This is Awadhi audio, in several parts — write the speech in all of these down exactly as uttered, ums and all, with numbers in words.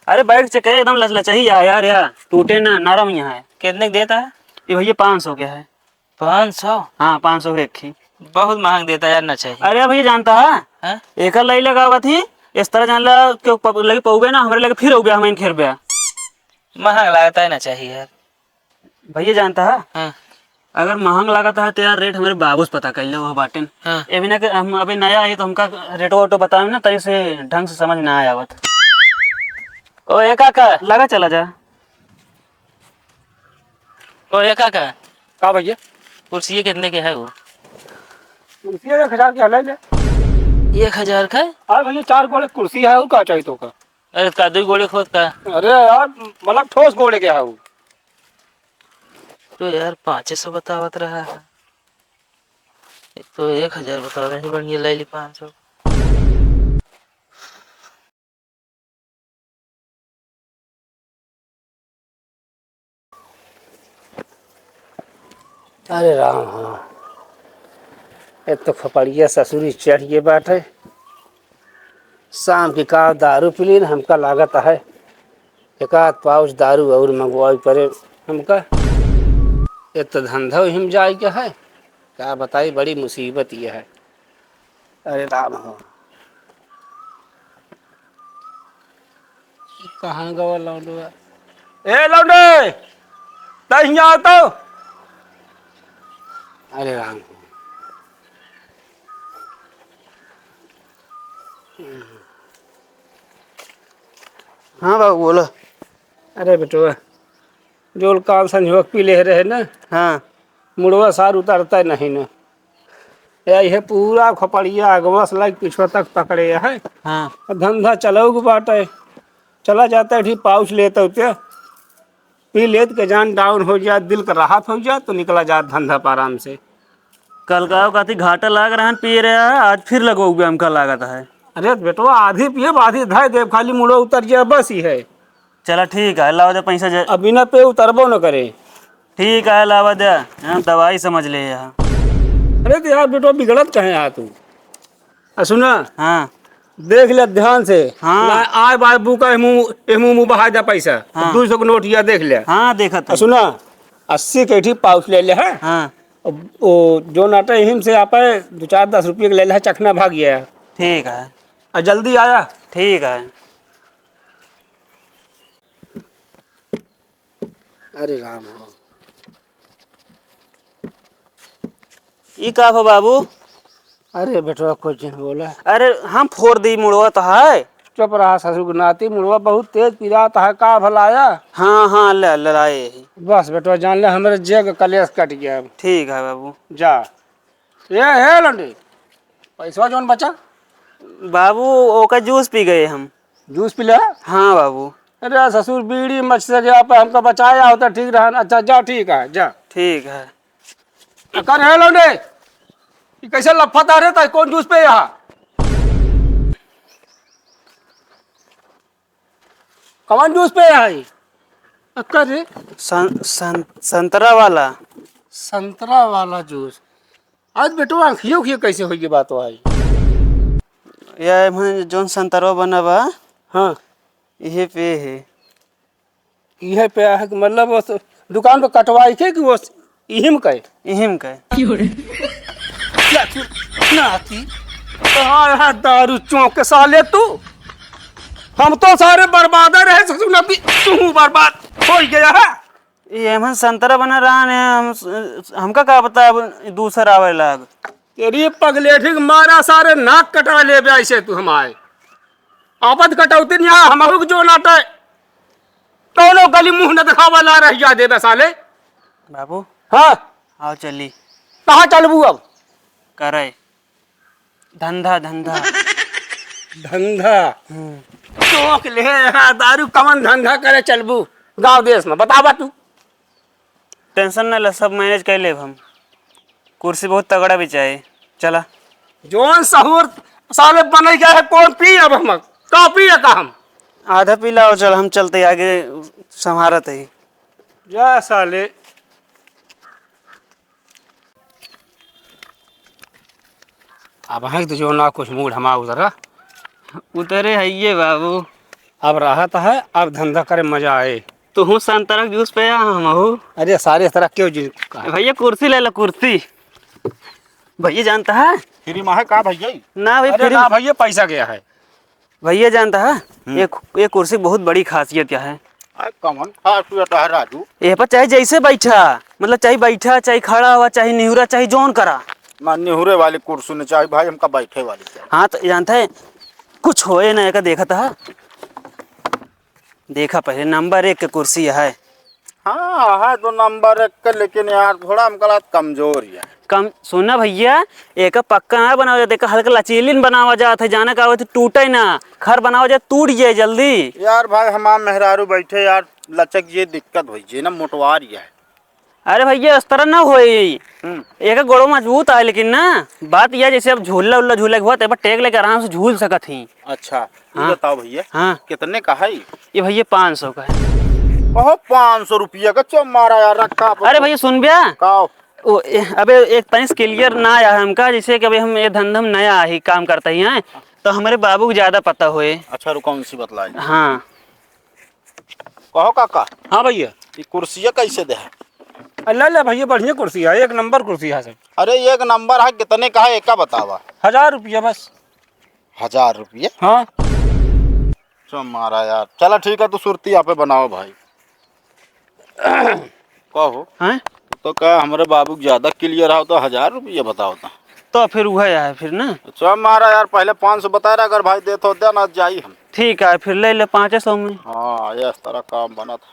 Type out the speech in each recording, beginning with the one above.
अरे बैठ चके एकदम लचलचही है यार, यार टूटे ना, नरम ही है। कितने का देता है? ये भैया पाँच सौ के है। पाँच सौ? हाँ, पाँच सौ के एक ही। बहुत महंग देता है यार, ना चाहिए। अरे भैया जानता है, हाँ? एकर लाई लगावत ही, इस तरह जान ला कि पब-, लगे पउबे ना, हमरे लगे फिर उबे, हम इन खेर बे। महंग लागता है, ना चाहिए यार। भैया जानता है, हाँ। अगर महंग लागत है तो यार रेट हमरे बाबू से पता कर लो, वो बाटेन। हाँ। ये भी ना कि हम अभी नया आए तो हमका रेटो वेटो बतावे ना, तनी से ढंग से समझ ना आवत। ओ ए काका, लगा चला जा। ओ ए काका। का भैया? कुर्सी कितने के है वो? कुर्सी एक हजार के है, ले ले। एक हजार का? हाँ भैया, चार गोड़े कुर्सी है, और का चाहिए तो का? अरे का दुई गोड़े खोद का? अरे यार, मतलब ठोस गोड़े के है वो। तो यार पाँचे सौ बतावत रहा है, एक तो एक हजार बतावे है, बढ़िया ले ली पाँच सौ। अरे राम, हाँ, एक तो खोपड़िया ससुरी चढ़ गए बाटे। शाम की का दारू पी लीन, हमका लागत है एक आध पाउच दारू और मंगवाई पड़े हमका। एक तो धंधा हिम जाए के है, का बताई, बड़ी मुसीबत ये है। अरे राम हो। कहाँ गवा लौंडवा? ए लौंडे, तै हियाँ आ तो। अरे राम हो। हाँ बाबू, बोलो। अरे बेटवा, जोल काल संझोक पी ले रहे ना। हाँ। मुड़वा सार उतरता नहीं ना। या ये पूरा खोपड़िया अगवा से लाइक पिछवा तक पकड़े है। हाँ। धंधा चलौग बाटे, चला जाता है, ठीक पाउच लेता होते, पी लेत के जान डाउन हो जात, दिल का राहत हो जात, तो निकला जात धंधा पर आराम से। कल का कहती घाटा लाग रहन, पी रहा है, आज फिर लगवाऊ हमका लागत है। अरे बेटवा, आधी पिए, आधी धाय देव, खाली मुड़ो उतर जाए, बस ही है। चला ठीक है, लावा दे पैसा जे। अब बिना पे उतरबो न करे। ठीक है, लावा दे, यहाँ दवाई समझ ले यहाँ। अरे तो यार बेटवा, बिगड़त कहे आ तू? आ सुना, हाँ। देख ले ध्यान से। हाँ। ना आए बाबू का मुँह, ए मुँह, मुँह बहा दे पैसा। हाँ। दो सौ के नोट या देख ले। हाँ, देखत आ हूँ। सुना, अस्सी के ठीक पाउच ले ले, हाँ? हाँ। अब वो जो नाटा हिम से आपे दो चार दस रुपये के ले ले, चखना भाग गया। ठीक है। आ जल्दी आया। ठीक है। अरे राम हो। ई का हो बाबू? अरे बेटवा, कुछ जिन बोला। अरे हम फोड़ दी मुड़वा तो है। चुप रहा ससुर के नाती, मुड़वा बहुत तेज पिरात है, का भलाया? हाँ, हाँ, ले, ले लाए यही। बस बेटवा, जान ले हमरे जे के कलेश कट गया अब। ठीक है बाबू। जा। ए, हे लंडे, पैसवा जौन बचा? बाबू, ओका जूस पी गए हम। जूस पी ले? हाँ बाबू। अरे ससुर, बीड़ी मच से गया पे हमका बचाया होता, ठीक रहा ना। अच्छा, जा, ठीक है, जा। ठीक है। कर, हे लौंडे, ये कैसे लफाता रहता है? कौन जूस पे यहाँ? कौन जूस पे यहाँ है? अक्का रे? सं-, सं-, संतरा वाला। संतरा वाला जूस। आज बेटवा आँखियों की कैसे होई ये बात आई? या एमन जौन संतरवा बना बा, हाँ। इहे पे है। इहे पे है कि मतलब वो स-, दुकान पे कटवाई के कि वो स-, इहिम का है? इहिम का है। क्यों रे? क्या तू नाती? हाँ, हाँ, दारू चौंक के साले तू। हम तो सारे बर्बाद रहे, ससुर नाती, तू बर्बाद हो गया है। ये एमन संतरा बना रहा ने, हम, हमका का पता अब दूसर आवे लाग। तेरी पगलेठी के मारा सारे नाक कटा लेबे ऐसे तू हमारे। आपत कटौती नहीं है, हमहू के जो नाटे। कौनो गली मुंह न दिखावा ला रह जा देबे साले। बाबू। हाँ। आओ चली। कहाँ चलबू अब? करे। धंधा, धंधा। धंधा? हम्म। चौंक ले, हाँ, दारू कवन धंधा करे चलबू गाँव देश में, बतावा तू। Tension न ले, सब manage कर लेब हम। कुर्सी बहुत तगड़ा बिछाए, चला। जौन सहूर साले बने गए है, कौन पी अब हम? का पी का हम? आधा पी लाओ, चल, हम चलते आगे संभारत है। जा साले। अब है तो जो ना कुछ मूड हमारा उतरा। उतरे है ये बाबू। अब रहत है, अब धंधा करे मजा आए। तुहूँ संतरा के जूस पे आ, हमहू। अरे सारे तरह क्यों जी का? भैया कुर्सी ले लो, कुर्सी। भैया जानता है? फ्री में है का भैया? ना भाई, अरे फ्री ना भैया, पैसा गया है। भैया जानता है, हम्म। एक, एक कुर्सी बहुत बड़ी खासियत क्या है? अरे कौन खासियत है राजू? ये पर चाहे जैसे बैठा, मतलब चाहे बैठा, चाहे खड़ा हुआ, चाहे निहुरा, चाहे जौन करा। ना निहुरे वाली कुर्सी नहीं चाहिए भाई, हमका बैठे वाली चाहिए। हाँ तो जानता है, कुछ होए ना, एका देखत है। देखा पहले, नंबर एक के कुर्सी है। हाँ, है तो नंबर एक के, लेकिन यार थोड़ा हमका लागत कमजोर है। कम, सुना भैया, एका पक्का ना बनावा जात, एका हल्का लचीलिन बनावा जात है, जाने का होत टूटे ना, खर बनावा जात टूट जाए जल्दी। यार भाई, हमार मेहरारू बैठे यार, लचक जे दिक्कत होइ जे ना, मोटवार ये है। अरे भैया, इस तरह ना होई। हम्म। एक गोड़ो मजबूत है, लेकिन ना, बात यह जैसे अब झूला उल्ला झूले के हुआ, तो टेक लेके आराम से झूल सकत ही। अच्छा, ये हाँ। बताओ भैया, हाँ। कितने का है? ये भैया पाँच सौ का है। कहो, पाँच सौ रुपया का चो मारा यार, रखा आप। अरे भैया, सुन बे। का? ओ, ए, अबे एक तनिस क्लियर ना आया है हमका, जैसे कि अबे हम ये धंधा में नया ही काम करता ही हैं, तो हमरे बाबू को ज्यादा पता होए। अच्छा, रुको, उनसे बतलाई। हाँ। कहो काका। हाँ भैया। ये कुर्सिया कैसे दे है? अ, ले ले भैया, बढ़िया कुर्सी है, एक नंबर कुर्सी है सब। अरे एक नंबर है, कितने का है, एका बतावा। हजार रुपया बस। हजार रुपये? हाँ। चो मारा यार, चला ठीक है, तू सुरती यहाँ पे बनाओ भाई। कहो। हैं? तो का हमरे बाबू के ज्यादा क्लियर आओ तो हजार रुपये बताओ तो। तो फिर वह है फिर ना। चो मारा यार, पहले पाँच सौ बता रहा, अगर भाई देत हो दे, ना जाई हम। ठीक है, फिर ले ले पाँच सौ में। हाँ, ये इस तरह काम बना था।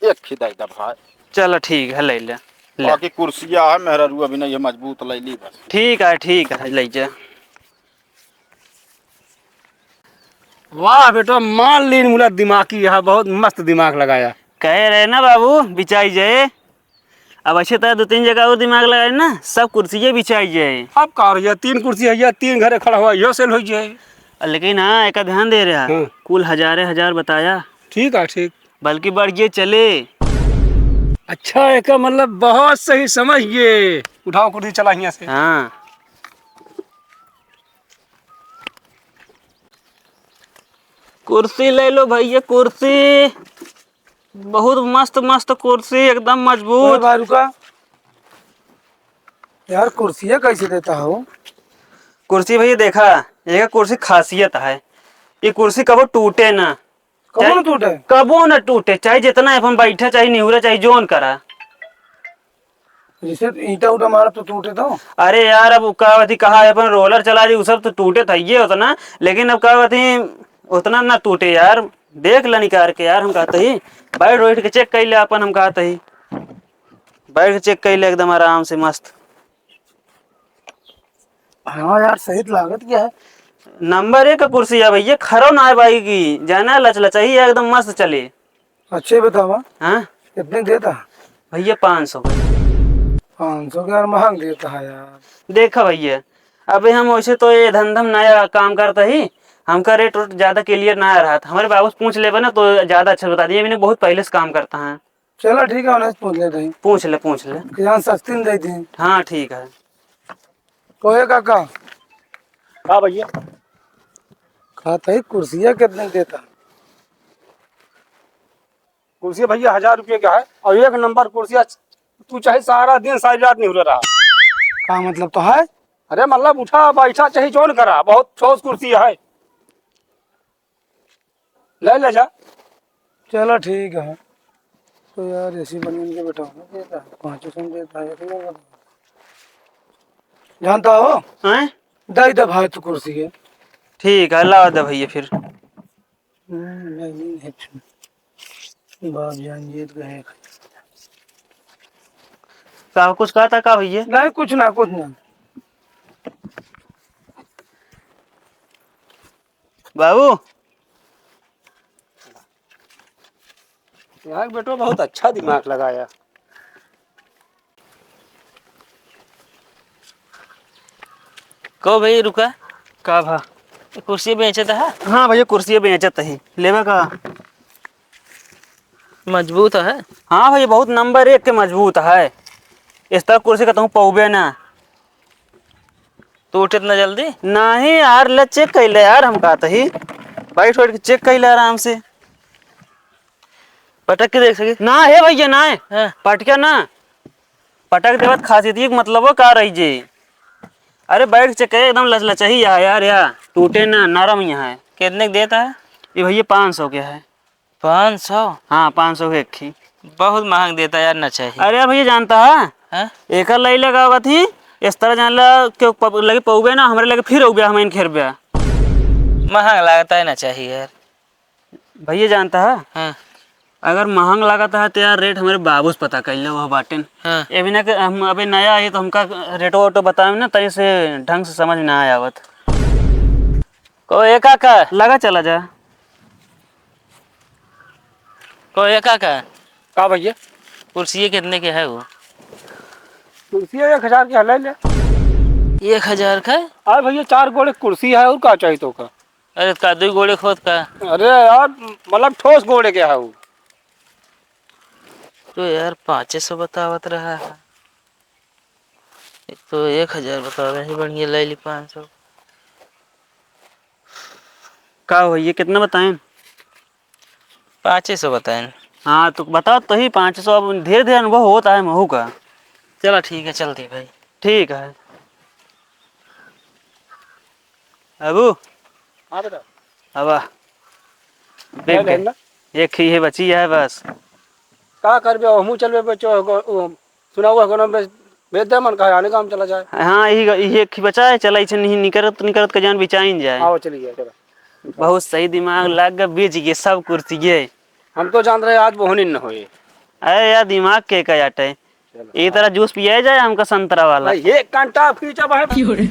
एक ही दे दे भाई। चलो ठीक है, ले ले, ले। बाकी कुर्सिया है, मेहररुआ भी नहीं है, मजबूत ले ली बस। ठीक है, ठीक है, ले जा। वाह बेटा, मान लीन मुला दिमागी है, बहुत मस्त दिमाग लगाया। कहे रहे ना बाबू, बिचाई जाए। अब ऐसे तो दो तीन जगह और दिमाग लगाए ना, सब कुर्सिये बिछाई जाए। अब का हो जाए, तीन कुर्सी है, तीन घरे खड़ा हुआ, यो सेल हो जाए। लेकिन हाँ, एक ध्यान दे रहा, हाँ। कुल हजारे हजार बताया। ठीक है, ठीक। बल्कि बढ़ ये चले। अच्छा, एका मतलब बहुत सही समझ गए। उठाओ कुर्सी, चला हियाँ से। हाँ। कुर्सी ले लो भैया, कुर्सी। बहुत मस्त मस्त कुर्सी, एकदम मजबूत। ओए भाई रुका। यार कुर्सिया कैसे देता हो? कुर्सी भैया देखा, ये कुर्सी खासियत है, ये कुर्सी कबो टूटे ना। कबो चाहे ना टूटे? कबो ना टूटे, चाहे जितना अपन बैठा, चाहे निहुरा, चाहे जोन करा। जैसे ईंटा उटा मारा तो टूटे तो? अरे यार, अब का अथी कहा है, अपन रोलर चला दी, उ सब तो टूटे था ये उतना, लेकिन अब का अथी उतना ना टूटे यार। देख ले निकाल के यार, हम कहते ही बैठ बैठ के चेक कर ले अपन, हम कहते ही बैठ के चेक कर ले एकदम आराम से मस्त। हाँ यार, सही तो लागत क्या है। नंबर एक का कुर्सी है भैया, खरो ना है बाई की, जाना लच लचाई है, एकदम मस्त चले। अच्छे बतावा। हाँ? कितने देता? भैया पाँच सौ के। पाँच सौ के यार, महंग देता है यार। देखा भैया, अबे हम वैसे तो ये धंधा में नया काम करता ही, हमका रेट वेट ज्यादा क्लियर ना रहा था। हमारे बाबू से पूछ लेबे ना तो ज्यादा अच्छा बता दिए, मैंने बहुत पहले से काम करता है। चला ठीक है, उन्हें से पूछ लेते हैं। पूछ ले, पूछ ले। कि जान सस्ती में दे दी। हाँ ठीक है। कोहे काका। हाँ भैया। कहता ही कुर्सिया कितने देता? कुर्सी भैया हजार रुपये का है और एक नंबर कुर्सी। तू चाहे सारा दिन सारी रात निहुरे रहा। का मतलब तो है? अरे मतलब उठा बैठा चाहे जौन करा, बहुत ठोस कुर्सी है। ले ले जा। चलो ठीक है। तो यार एसी बनियन के बैठा हूँ, देता है, पाँचों सौ में देता है, एक नंबर। जानता हो? हैं? दे दे भाई तू कुर्सी के। ठीक है, लावा दे भैया फिर। हम्म, नहीं, नहीं, अच्छा। बाप जान जीत गए। का कुछ कहा था का भैया? नहीं, कुछ ना, कुछ ना। बाबू, यहाँ के बेटो बहुत अच्छा दिमाग लगाया। कहो भाई, रुका। का भा? ये कुर्सी बेचत है? हाँ भैया, कुर्सी बेचत ही। लेबे का? मजबूत है? हाँ भैया, बहुत नंबर एक के मजबूत है। इस तरह कुर्सी का तुम पौबे ना। टूटे इतना जल्दी? नहीं यार, ले check कर ले यार, हम कहत ही। बैठ, बैठ के check कर ले आराम से। पटक के देख सके? ना हे भैया, ना हे। हाँ। पटके ना। पटक देवत खासियत के मतलबो का रही जे? अरे बैठ के check कर, एकदम लचलचही है यार, या टूटे ना, नरम यहाँ है। कितने के देता है? ये भैया पाँच सौ के है। पाँच सौ? हाँ, पाँच सौ के एक ही। बहुत महंग देता यार, ना चाहिए। अरे भैया जानता है? हाँ? एकर लाई लगावत ही, इस तरह जान ला, क्यों पब-, लगे पौबे ना, हमरे लगे फिर उबे, हम इन खेरबे। महंग लागता है, ना चाहिए यार। भैया जानता है? हाँ। अगर महंग लागता है तो यार rate हमरे बाबू से पता कर ले, वह बाटेन। हाँ। ये भी ना कि हम अबे नया आए तो हमका रेटो वेटो बतावे ना, तनी से ढंग से समझ ना आवत। को ए काका? लगा चला जा। को ए काका? का भैया? कुर्सी कितने के है वो? कुर्सी एक हजार के है, ले ले। एक हजार का? अरे भैया, चार गोड़े कुर्सी है, और का चाहिए तो का? अरे का दुई गोड़े खोद का? अरे यार, मतलब ठोस गोड़े के है वो। तो यार पाँचे सौ बतावत रहा है, एक तो एक हजार बतावे है, बढ़िया ले ली पाँच सौ। का हो, ये कितना बताएं? पाँचे सौ बताएं। हाँ, तो बताओ तो ही पाँचे सौ, अब धीरे धीरे अनुभव होता है महू का। चला ठीक है, चलती भाई। ठीक है। अबू। हाँ बेटा। अब क्या लेना? एक ही है बची है बस। का करबे, हमहूँ चलबे बेचो, गो-, ओ, सुना हुआ कोनो बेच, बेच दे, मन कहा आने काम चला जाए। हाँ, यही, यही एक ही बचा है, चला इसे नहीं निकरत, निकरत का जान बिचाइन जाए। आओ, चलिए, चलो। बहुत सही दिमाग लाग गए, बेच गए सब कुर्सी ये। हम तो जान रहे आज बोहनी न होए। अरे यार, दिमाग के का आटे? चलो। ये तरह जूस पिया जाए हमका संतरा वाला। भाई, एक घंटा खींचा भाई। क्यों रे?